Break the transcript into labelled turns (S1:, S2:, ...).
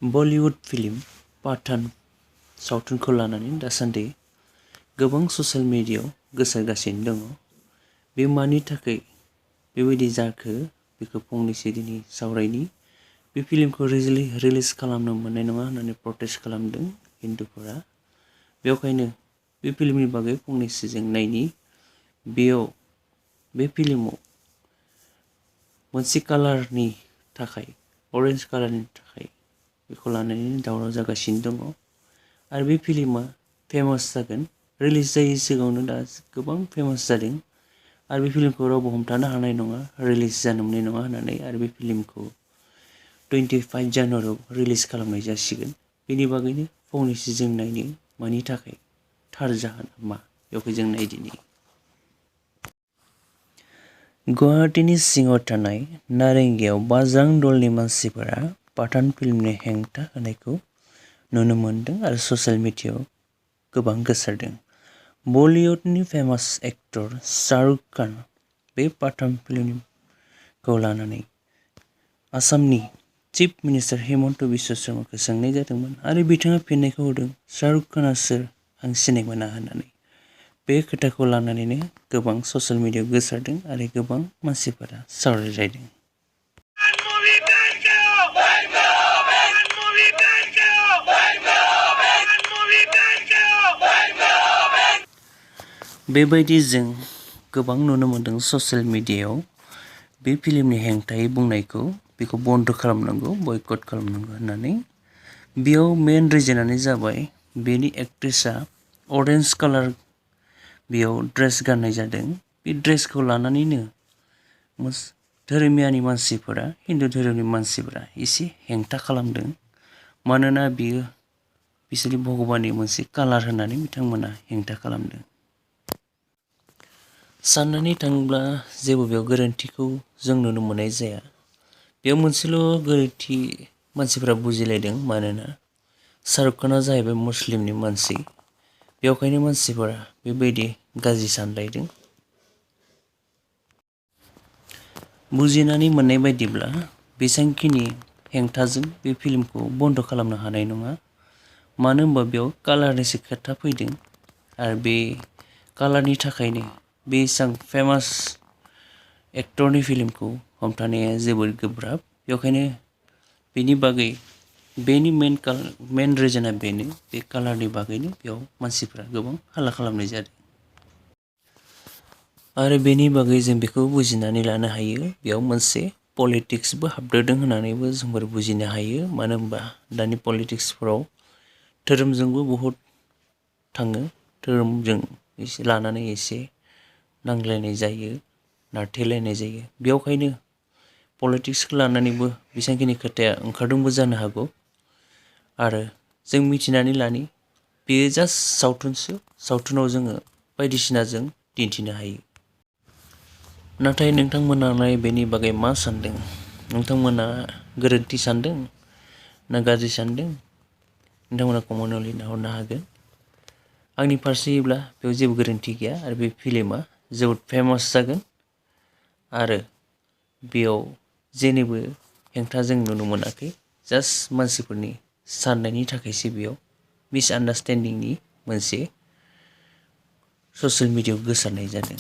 S1: Bollywood film Pathaan सावथुनखौ लानानै दासान्दि गोबां ससियेल मिडियायाव गोसारगासिनो दङ। बे मानि थाखाय बेबायदि जाखो बेखौ फंनैसो दिनै सावरायनि। बे फिल्मखौ रिलिज खालामनो मोननाय नङा होननानै प्रटेस्ट खालामदों हिन्दुफोरा। बेवखायनो बे फिल्मनि बागै फंनैसो जों नायनि। बे फिल्माव मोनसे कालारनि थाखाय अरेन्ज कालारनि थाखाय बेखौ लानानै दावराव जागासिनो दङ आरो बे फिल्मा फेमास जागोन। रिलिज जायै सिगाङावनो दा गोबां फेमास जादों आरो बे फिल्मखौ रावबो हमथानो हानाय नङा, रिलिज जानो मोननाय नङा होननानै। आरो बे फिल्मखौ 25 जानुवारियाव रिलिज खालामनाय जासिगोन। बेनि बागैनो फंनैसो जों नायनो मानि थाखाय थार जाहोना मा बेखौ जों नायदिनि। गुवाहाटीनि सिङाव थानाय नारेंगियाव बाजां दलनि मानसिफोरा पाठान फिल्मनि हेंथा होनायखौ नुनो मोनदों आरो ससियेल मिडियायाव गोबां गोसारदों। बलिउडनि फेमास एक्टर शाहरुक खान बे पाठान फिल्मखौ लानानै आसामनि चिफ मिनिस्टार हिमन्त बिस्वा शर्माखौ सोंनाय जादोंमोन आरो बिथाङा फिननायखौ होदों शाहरुक खाना सोर, आं सिनाय मोना होननानै। बे खोथाखौ लानानैनो गोबां ससियेल मिडियायाव गोसारदों आरो गोबां मानसिफोरा सावरायलायदों। बेबायदि जों गोबां नुनो मोनदों ससियेल मिडियायाव बे फिल्मनि हेंथायै बुंनायखौ, बेखौ बन्द खालामनांगौ, बयकट खालामनांगौ होननानै। बेयाव मेन रिजनानो जाबाय बेनि एक्ट्रेसा अरेन्ज कालार बेयाव ड्रेस गाननाय जादों। बे ड्रेसखौ लानानैनो धोरोमियानि मानसिफोरा, हिन्दु धोरोमनि मानसिफोरा एसे हेंथा खालामदों। मानोना बियो बिसोरनि भगबाननि मोनसे कालार होननानै बिथांमोना हेंथा खालामदों। साननानै थाङोब्ला जेबो बेयाव गोरोन्थिखौ जों नुनो मोननाय जाया। बेयाव मोनसेल' गोरोन्थि मानसिफोरा बुजिलायदों, मानोना शाहरुक खाना जाहैबाय मुस्लिमनि मानसि। बेवखायनो मानसिफोरा बेबायदि गाज्रि सानलायदों। बुजिनानै मोननाय बायदिब्ला बेसेबांखिनि हेंथाजों बे फिल्मखौ बन्द खालामनो हानाय नङा। मानो होनबा बेयाव कालारनिसो खोथा फैदों आरो बे कालारनि थाखायनो बे एसेबां फेमास एक्टरनि फिल्मखौ हमथानाया जोबोद गोब्राब। बेवखायनो बेनि बागै बेनि मेन रिजना बेनो, बे कालारनि बागैनो बेयाव मानसिफ्रा गोबां हाल्ला खालामनाय जादों। आरो बेनि बागै जों बेखौ बुजिनानै लानो हायो, बेयाव मोनसे पलिटिक्सबो हाबदेरदों होननानैबो जोंफोर बुजिनो हायो। मानो होनबा दानि पलिटिक्सफोराव धोरोमजोंबो बहुद थाङो, धोरोमजों लानानै एसे नांज्लायनाय जायो, नारथेलायनाय जायो। बेवखायनो पलिटिक्सखौ लानानैबो बेसेबांखिनि खोथाया ओंखारदोंबो जानो हागौ। आरो जों मिथिनानै लानि बेयो जास्ट सावथुनसो, सावथुनाव जोङो बायदिसिना जों दिन्थिनो हायो। नाथाय नोंथांमोनालाय बेनि बागै मा सानदों? नोंथांमोना गोरोन्थि सानदों ना गाज्रि सानदों? नोंथांमोना कमेन्टआव लिरना हरनो हागोन। आंनि फारसेब्ला बेयाव जेबो गोरोन्थि गैया आरो बे फिल्मा जोबोद फेमास जागोन आरो बेयाव जेनिबो हेंथा जों नुनो मोनाखै। जास्ट मानसिफोरनि साननायनि थाखायसो बेयाव मिसआन्डारस्टेन्डिंनि मोनसे ससियेल मिडियायाव गोसारनाय जादों।